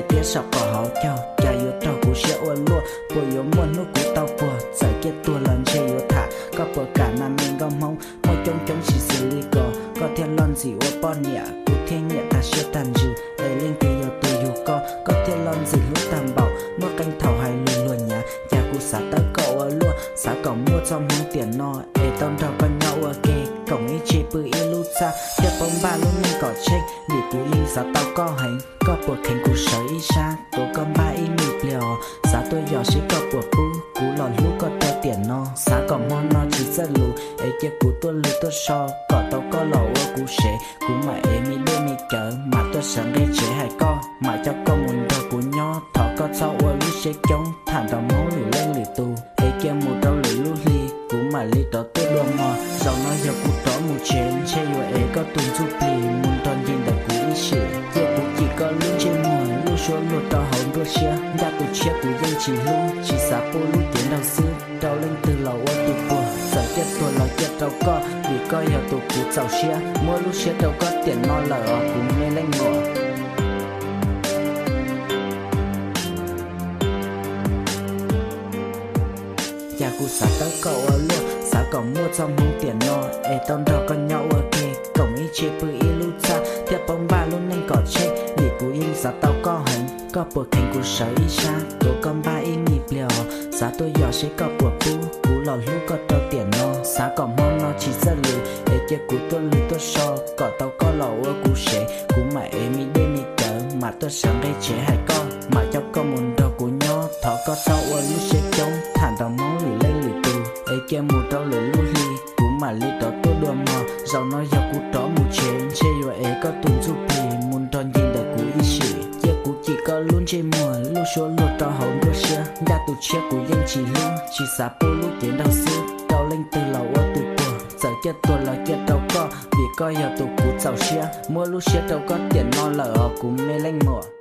thiab saum qhov hauv caug, cas yuav raug kuv siab ua luaj. Puas yuav muaj hnub kuv tau puag, txawm ciaj tuag los ntshe yuav tham. Koj puas kam nas me nkauj Hmoob, muaj coob coob tsis xws li koj, koj thiaj loj ntxim ua poj niam, kuv thiaj nyiam tag siab tag ntsws. Es leej twg yog tus yug koj, koj thiaj loj ntxim hlub tag npaum, muaj qee thaum hais lus luag nyav, cas kuv xav tawb koj ua luaj. Xav kom muaj txoj hmoov tiam no, es tau nrog koj nyob ua ke, koom ib tse pw ib lub txaj, thiaj paub npaj lub neej kom tsheej, vim kuv yeej xav tau koj heev. Koj puas kheev kuv sawv ib sab, tuav koj npaj ib me pliag os, xav tuaj yos seb koj puas pub, kuv los hlub koj rau tiam no. Xav kom hmo no tsis txawj lus, es cia kuv tuaj lw tuaj so, kom tau koj los ua kuv sev, kuv mam ev me dej me cawv, mam tuaj sawv nqe tsev hais koj, mam coj koj mus nrog kuv nyob. Thov koj txhob ua lub siab coob, tham nrog Hmoob lwm leej lwm tus, es cia mus rau lwm lub hli, kuv mam li rov tuaj dua mog. Zaum no yog kuv rov mus tsev, ntshe yuav ev koj tus ntsuj plig mus nrog ncig ntawm kuv ib sim. Cia kuv cim koj lub ntsej muag, lub suab luag rau hauv nruab siab, ncaj tus tshiab kuv yeej tsis hlub, tsis xav pub lub cev nraug xwb, rau leej twg los ua tus puag. Txawm ciaj tuag los ciaj rau koj, vim koj yog tus kuv txaus siab, muab lub siab rau koj tiam no lawm os kuv me leej muam. Cas kuv xav tawb koj ua luaj, xav kom muaj txoj hmoov tiam no, es tau nrog koj nyob ua ke, koom ib tse pw ib lub txaj, thiaj paub npaj lub neej kom tsheej, vim kuv yeej xav tau koj heev. Koj puas kheev kuv sawv ib sab, tuav koj npaj ib me pliag os, xav tuaj yos seb koj puas pub, kuv los hlub koj rau tiam no. Xav kom hmo no tsis txawj lus, es cia kuv tuaj lw tuaj so, kom tau koj los ua kuv sev, kuv mam ev me dej me cawv, mam tuaj sawv nqe tsev hais koj, mam coj koj mus nrog kuv nyob. Thov koj txhob ua lub siab coob, tham nrog Hmoob lwm leej lwm tus, es cia mus rau lwm lub hli, kuv mam li rov tuaj dua mog. Zaum no yog kuv rov mus tsev, ntshe yuav ev koj tus ntsuj plig mus nrog ncig ntawm kuv ib sim. Cia kuv cim koj lub ntsej muag, lub suab luag rau hauv nruab siab, ncaj tus tshiab kuv yeej tsis hlub, tsis xav pub lub cev nraug xwb, rau leej twg los ua tus puag. Txawm ciaj tuag los ciaj rau koj, vim koj yog tus kuv txaus siab, muab lub siab rau koj tiam no lawm os kuv me leej muam.